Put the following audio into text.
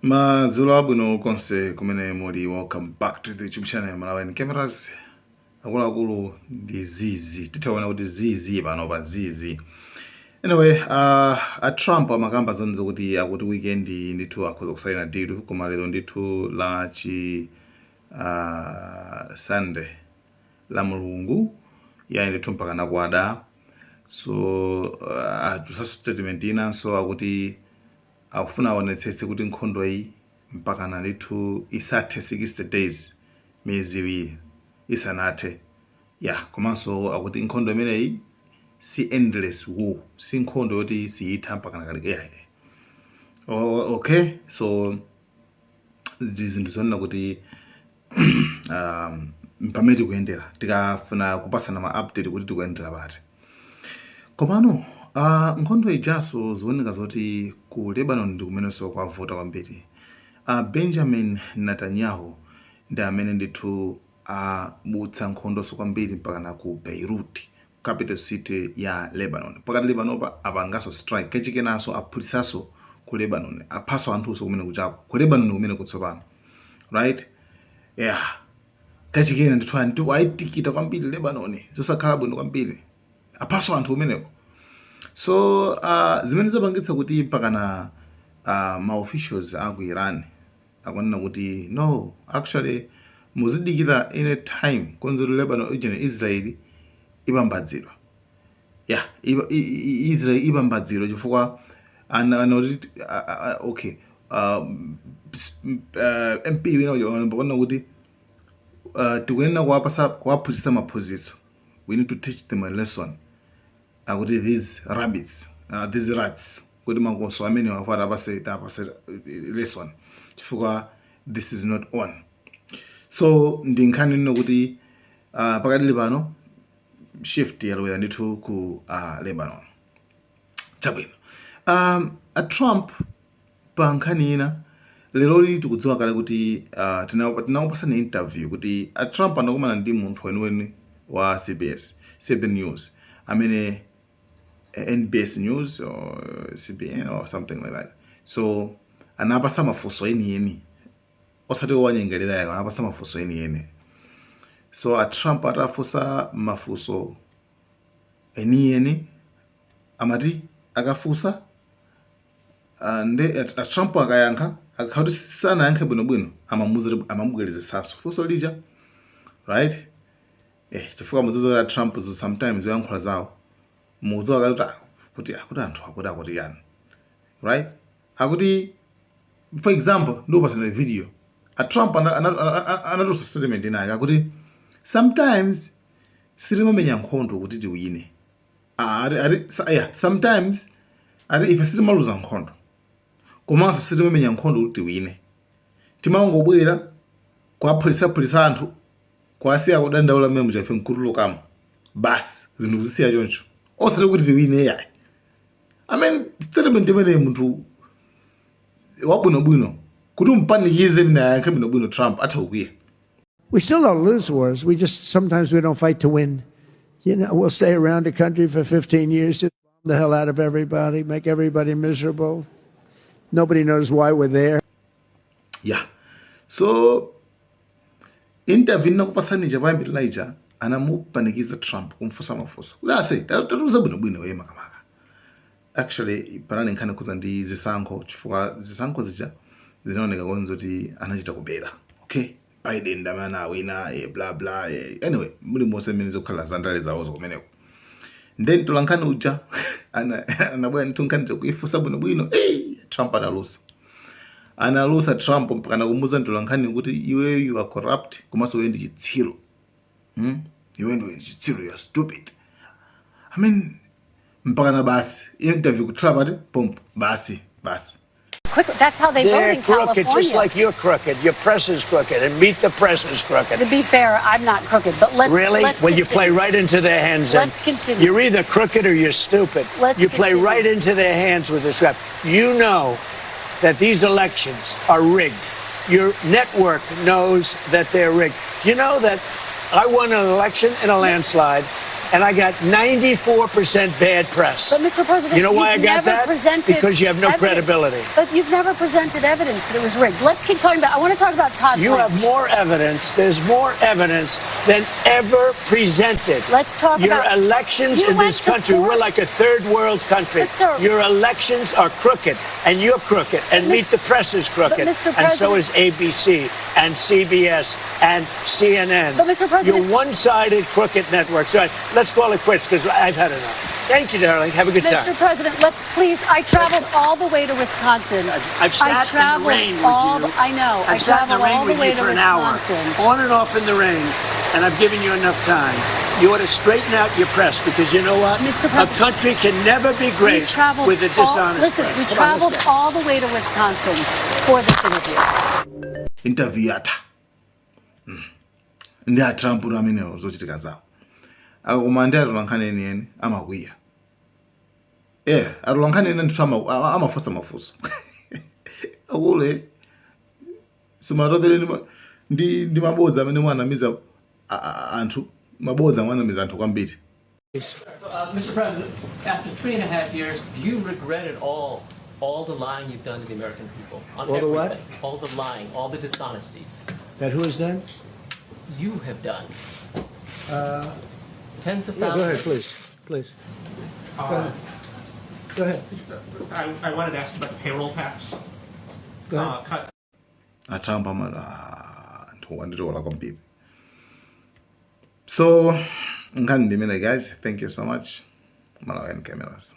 Madzulo abwino konse kumene muli. Welcome back to the YouTube channel Malawian Cameras. Akuluakulu, ndi zizi, tithaona kuti zizi pano pa zizi. Anyway, a Trump amakamba zoni zokuti akuti weekend ndithu akhoza kusaina deal, koma lero ndithu la chi Sunday, la Mulungu, yayi ndithu mpaka nakwada. So statement inanso akuti akufuna aonetsetse kuti nkhondo iyi mpakana ndithu isathe 60 days, miyezi 2 isanathe ya. Komanso akuti nkhondo imeneyi si endless war, si nkhondo yoti siyitha mpakana kale, yeah. Okay, so ndi zinthu zonena kuti pamene tikuyendera, tikafuna kupasana ma update kuti tikuyendera pati. Komano nkhondo ijaso zioneka zoti ku Lebanon ndi kumenenso kwavuta kwambiri. Benjamin Netanyahu ndi amene ndithu abutsa nkhondonso kwambiri mpakana ku Beirut, capital city ya Lebanon. Pakati panopa apanganso strike kachikenanso, aphulisanso ku Lebanon, aphaso anthuso kumene kuchako ku Lebanon kumene kutsopano, right? Yeah, kachikena ndithu anthu ayitikita kwambiri Lebanon, zosakhala bwino kwambiri, aphaso anthu kumeneko. So zimene zapangitsa kuti mpakana ma officials aku Iran akunena kuti no, actually muzidikira any time konzero Lebanon ijene Israel ipambadzidwa. Yeah, Israel ipambadzidwa chifukwa ana okay, MP wina uja anaona kuti tikuyenera kuwapasa, kuwaphunzitsa maphunzitso. We need to teach them a lesson, akuti these rabbits, these rats, kuti makoso amene wafata apase, tapase lesson chifukwa this is not on. So ndi nkhani ino kuti pakadali pano shift yalowera ndithu ku Lebanon. Chabwino, a Trump pa nkhani ina leroli tikudziwa kale kuti tinakupasani interview kuti a Trump anakumana ndi munthu weniweni wa CBS, CBN News amene, NBS News or CBN or something like that. So anapasa mafunso enieni, osati owanyengerera yayo, anapasa mafunso enieni. So a Trump atafunsa mafunso enieni, amati akafunsa nde a Trump akayankha, akakhala kuti sanayankhe bwinobwino, amamuza, amamubwerezesanso funso lija, right? Chifukwa mudziwa kuti a Trump sometimes zoyankhula zawo mukudziwa kale kuti kuti akuti anthu akuti yani, right? Akuti for example, ndikupasana video, a Trump anatulutsa statement inayi akuti sometimes sitimamenya nkhondo kuti tiwine. Ah, yeah, sometimes ati ife sitimaluza nkhondo komanso sitimamenya nkhondo kuti tiwine, timangobwera kuwaphulisaphulisa anthu, kuwasiya kudandaula mmene muchafe, nkutulukamo basi, zinthu kuzisiya choncho, osati kuti tiwine yayi. I mean, statement imene munthu wabwinobwino kuti umpanikize mene ayankhe bwinobwino, Trump atha kukwiya. We still don't lose wars. We just sometimes we don't fight to win. We'll stay around a country for 15 years, just bomb the hell out of everybody, make everybody miserable. Nobody knows why we're there. Yeah, so interview nakupasani chapayambirira ija, anamupanikiza Trump kumfunsa mafunso kuti ase tatiuza bwinobwino iye makamaka. Actually panali nkhani kuza ndi zisankho, chifukwa zisankho zija zinaoneka konza kuti anachita kubera. Okay, Biden ndi amene awina, bla bla. Anyway, muli monse mmene zikukhala zandale zawozo kumeneko. Then tolankhani uja anabwera ndithu nkhani kuifunsa bwinobwino. Hey, Trump analusa, analusa Trump mpakana kumuuza mtolankhani kuti iwe, you are corrupt, komanso iwe ndi chitsiru, Iwe ndi chitsiru, you are stupid. I mean, mpakana basi interview kuthula pati pompo, basi basi. Quickly, that's how they vote They're in crooked, California. Just like you're crooked. Your press is crooked, and Meet the Press is crooked. To be fair, I'm not crooked, but let's Really? let's Well, you continue. play right into their hands then. Let's continue. You're either crooked or you're stupid. Let's You play continue. Right into their hands with this crap. You know that these elections are rigged. Your network knows that they're rigged. You know that I won an election in a landslide. And I got 94% bad press. But Mr. President, You know why I you've got never that? presented Because you have no evidence. credibility. But you've never presented evidence that it was rigged. Let's keep talking about. I want to talk about Todd You Blanche. have more evidence. There's more evidence than ever presented. Let's talk Your about- elections You in went this to country. We're court. like a third world country. But, sir- Your elections are crooked, and you're crooked, and But, Meet Mr. the Press is crooked, But, Mr. and so President- is ABC and CBS and CNN. But, Mr. President- Your one-sided crooked networks. All right, let's call it quits because I've had enough. Thank you, darling. Have a good Mr. time. President, let's please. I traveled all the way to Wisconsin. I've sat I in the traveled rain with all you. The, I know. I've I sat in the traveled rain all the with way you to for an hour, Wisconsin. on and off in the rain, and I've given you enough time. You ought to straighten out your press because you know what? Mr. A President, country can never be We great traveled with a all, dishonest listen, press. we Come on, let's traveled go. all the way to Wisconsin for this interview. Interview yatha. Ndi a Trump amenewo, zochitika zawo akakoma ndi atolankhani enieni amakwiya. Yeah, atolankhani ene ndithu amafunsa mafunso akule simatopere ndi mabodza amene mwanamiza anthu, mabodza mwanamiza anthu kwambiri. Mr. President, after 3.5 years, do you regret at all the lying you've done to the American people? On All the what? Everything? All the lying, all the dishonesties That who has done? You have done. Tens of Yeah, go ahead, thousands. please. Please. Go ahead. Go ahead. I wanted to ask about the payroll tax Go ahead. Cut. A Trump amati, "Ah, anthu wanditola kwambiri." So nkhani ndimene, guys. Thank you so much. Malawian Cameras.